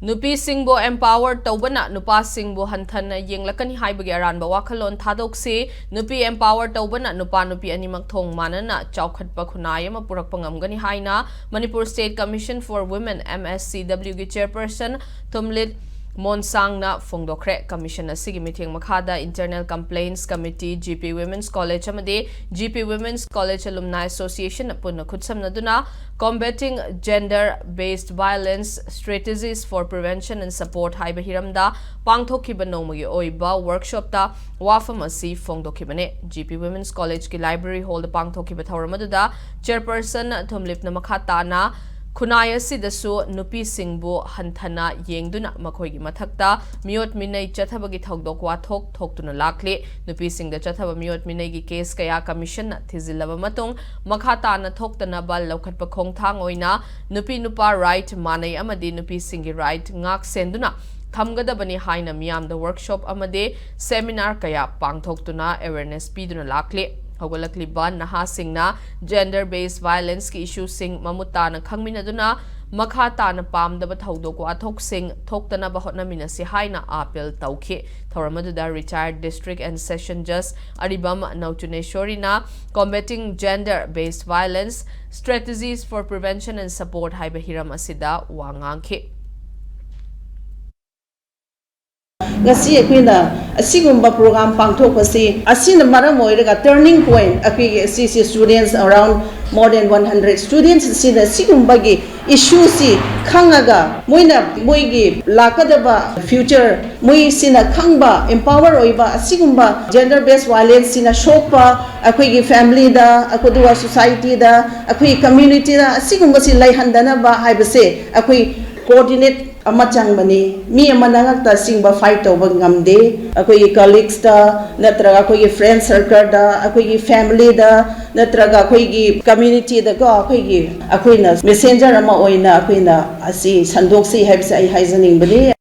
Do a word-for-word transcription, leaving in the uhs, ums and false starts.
ꯅꯨꯄꯤꯁꯤꯡꯕꯨ empower ꯇꯧꯕꯅ ꯅꯨꯄꯥꯁꯤꯡꯕꯨ ꯍꯟꯊꯅ ꯌꯦꯡꯂꯛꯀꯅꯤ ꯍꯥꯏꯕꯒꯤ ꯑꯔꯥꯟꯕ ꯋꯥꯈꯜꯂꯣꯟ ꯊꯥꯗꯣꯛꯁꯤ꯫ ꯅꯨꯄꯤ empower ꯇꯧꯕꯅ ꯅꯨꯄꯥ ꯅꯨꯄꯤ ꯑꯅꯤꯃꯛ ꯊꯣꯡ ꯃꯥꯟꯅꯅ ꯆꯥꯎꯈꯠꯄ ꯈꯨꯟꯅꯥꯏ ꯑꯃ ꯄꯨꯔꯛꯄ ꯉꯝꯒꯅꯤ ꯍꯥꯏꯅ Manipur State Commission for Women, M S C W ꯒꯤ chairperson ꯊꯨꯝꯂꯤꯠ ꯃꯣꯟꯁꯥꯡꯅ ꯐꯣꯡꯗꯣꯛꯈ꯭ꯔꯦ꯫ Commission ꯑꯁꯤꯒꯤ ꯃꯤꯠꯌꯦꯡ ꯃꯈꯥꯗ Internal Complaints Committee, G P Women's College ꯑꯃꯗꯤ G P Women's College Alumni Association ꯄꯨꯟꯅ ꯈꯨꯠꯁꯝꯅꯗꯨꯅ Combating Gender Based Violence, Strategies for Prevention and Support ꯍꯥꯏꯕ ꯍꯤꯔꯝꯗ ꯄꯥꯡꯊꯣꯛꯈꯤꯕ ꯅꯣꯡꯃꯒꯤ ꯑꯣꯏꯕ workshop ꯇ ꯋꯥꯐꯝ ꯑꯁꯤ ꯐꯣꯡꯗꯣꯛꯈꯤꯕꯅꯤ꯫ G P Women's College ꯀꯤ library hall ꯗ ꯄꯥꯡꯊꯣꯛꯈꯤꯕ ꯊꯧꯔꯝ ꯑꯗꯨꯗ chairperson ꯊꯨꯝꯂꯤꯞꯅ ꯃꯈꯥ ꯇꯥꯅ ꯈꯨꯟꯅꯥꯏ ꯑꯁꯤꯗꯁꯨ ꯅꯨꯄꯤꯁꯤꯡꯕꯨ ꯍꯟꯊꯅ ꯌꯦꯡꯗꯨꯅ ꯃꯈꯣꯏꯒꯤ ꯃꯊꯛꯇ ꯃꯤꯑꯣꯠ ꯃꯤꯅꯩ ꯆꯠꯊꯕꯒꯤ ꯊꯧꯗꯣꯛ ꯋꯥꯊꯣꯛ ꯊꯣꯛꯇꯨꯅ ꯂꯥꯛꯂꯤ꯫ ꯅꯨꯄꯤꯁꯤꯡꯗ ꯆꯠꯊꯕ ꯃꯤꯑꯣꯠ ꯃꯤꯅꯩꯒꯤ case ꯀꯌꯥ commission ꯅ ꯊꯤꯖꯤꯜꯂꯕ ꯃꯇꯨꯡ ꯃꯈꯥ ꯇꯥꯅ ꯊꯣꯛꯇꯅꯕ ꯂꯧꯈꯠꯄ ꯈꯣꯡꯊꯥꯡ ꯑꯣꯏꯅ ꯅꯨꯄꯤ ꯅꯨꯄꯥ right ꯃꯥꯟꯅꯩ ꯑꯃꯗꯤ ꯅꯨꯄꯤꯁꯤꯡꯒꯤ right ꯉꯥꯛ ꯁꯦꯟꯗꯨꯅ ꯊꯝꯒꯗꯕꯅꯤ ꯍꯥꯏꯅ ꯃꯤꯌꯥꯝꯗ workshop ꯑꯃꯗꯤ seminar ꯀꯌꯥ ꯄꯥꯡꯊꯣꯛꯇꯨꯅ awareness ꯄꯤꯗꯨꯅ ꯂꯥꯛꯂꯤ꯫ ꯍꯧꯒꯠꯂꯛꯂꯤꯕ ꯅꯍꯥꯁꯤꯡꯅ gender based violence ꯀꯤ issue ꯁꯤꯡ ꯃꯃꯨꯠ ꯇꯥꯅ ꯈꯪꯃꯤꯟꯅꯗꯨꯅ ꯃꯈꯥ ꯇꯥꯅ ꯄꯥꯝꯗꯕ ꯊꯧꯗꯣꯛ ꯋꯥꯊꯣꯛꯁꯤꯡ ꯊꯣꯛꯇꯅꯕ ꯍꯣꯠꯅꯃꯤꯟꯅꯁꯤ ꯍꯥꯏꯅ appeal ꯇꯧꯈꯤ꯫ ꯊꯧꯔꯝ ꯑꯗꯨꯗ retired district and session judge Aribam ꯅꯧꯆꯨꯅꯦꯁꯣꯔꯤꯅ Combating Gender Based Violence, Strategies for Prevention and Support ꯍꯥꯏꯕ ꯍꯤꯔꯝ ꯑꯁꯤꯗ ꯋꯥ ꯉꯥꯡꯈꯤ꯫ ꯉꯁꯤ ꯑꯩꯈꯣꯏꯅ ꯑꯁꯤꯒꯨꯝꯕ program ꯄꯥꯡꯊꯣꯛꯄꯁꯤ, ꯑꯁꯤꯅ ꯃꯔꯝ ꯑꯣꯏꯔꯒ turning point ꯑꯩꯈꯣꯏꯒꯤ ꯑꯁꯤꯁꯤ students around more than one hundred students ꯁꯤꯅ ꯁꯤꯒꯨꯝꯕꯒꯤ issue ꯁꯤ ꯈꯪꯉꯒ, ꯃꯣꯏꯅ ꯃꯣꯏꯒꯤ ꯂꯥꯛꯀꯗꯕ future ꯃꯣꯏꯁꯤꯅ ꯈꯪꯕ, empower ꯑꯣꯏꯕ, ꯑꯁꯤꯒꯨꯝꯕ gender based violence ꯁꯤꯅ ꯁꯣꯛꯄ ꯑꯩꯈꯣꯏꯒꯤ family ꯗ, ꯑꯗꯨꯒ society ꯗ, ꯑꯩꯈꯣꯏ community ꯗ ꯑꯁꯤꯒꯨꯝꯕꯁꯤ ꯂꯩꯍꯟꯗꯅꯕ ꯍꯥꯏꯕꯁꯦ ꯑꯩꯈꯣꯏ coordinate ꯑꯃ ꯆꯪꯕꯅꯤ꯫ ꯃꯤ ꯑꯃꯅ ꯉꯛꯇ ꯑꯁꯤꯒꯨꯝꯕ fight ꯇꯧꯕ ꯉꯝꯗꯦ꯫ ꯑꯩꯈꯣꯏꯒꯤ colleagues ꯇ ꯅꯠꯇ꯭ꯔꯒ ꯑꯩꯈꯣꯏꯒꯤ friend circle ꯗ, ꯑꯩꯈꯣꯏꯒꯤ family ꯗ ꯅꯠꯇ꯭ꯔꯒ ꯑꯩꯈꯣꯏꯒꯤ community ꯗꯀꯣ, ꯑꯩꯈꯣꯏꯒꯤ, ꯑꯩꯈꯣꯏꯅ messenger ꯑꯃ ꯑꯣꯏꯅ ꯑꯩꯈꯣꯏꯅ ꯑꯁꯤ ꯁꯟꯗꯣꯛꯁꯤ ꯍꯥꯏꯕꯁꯦ ꯑꯩ ꯍꯥꯏꯖꯅꯤꯡꯕꯅꯤ꯫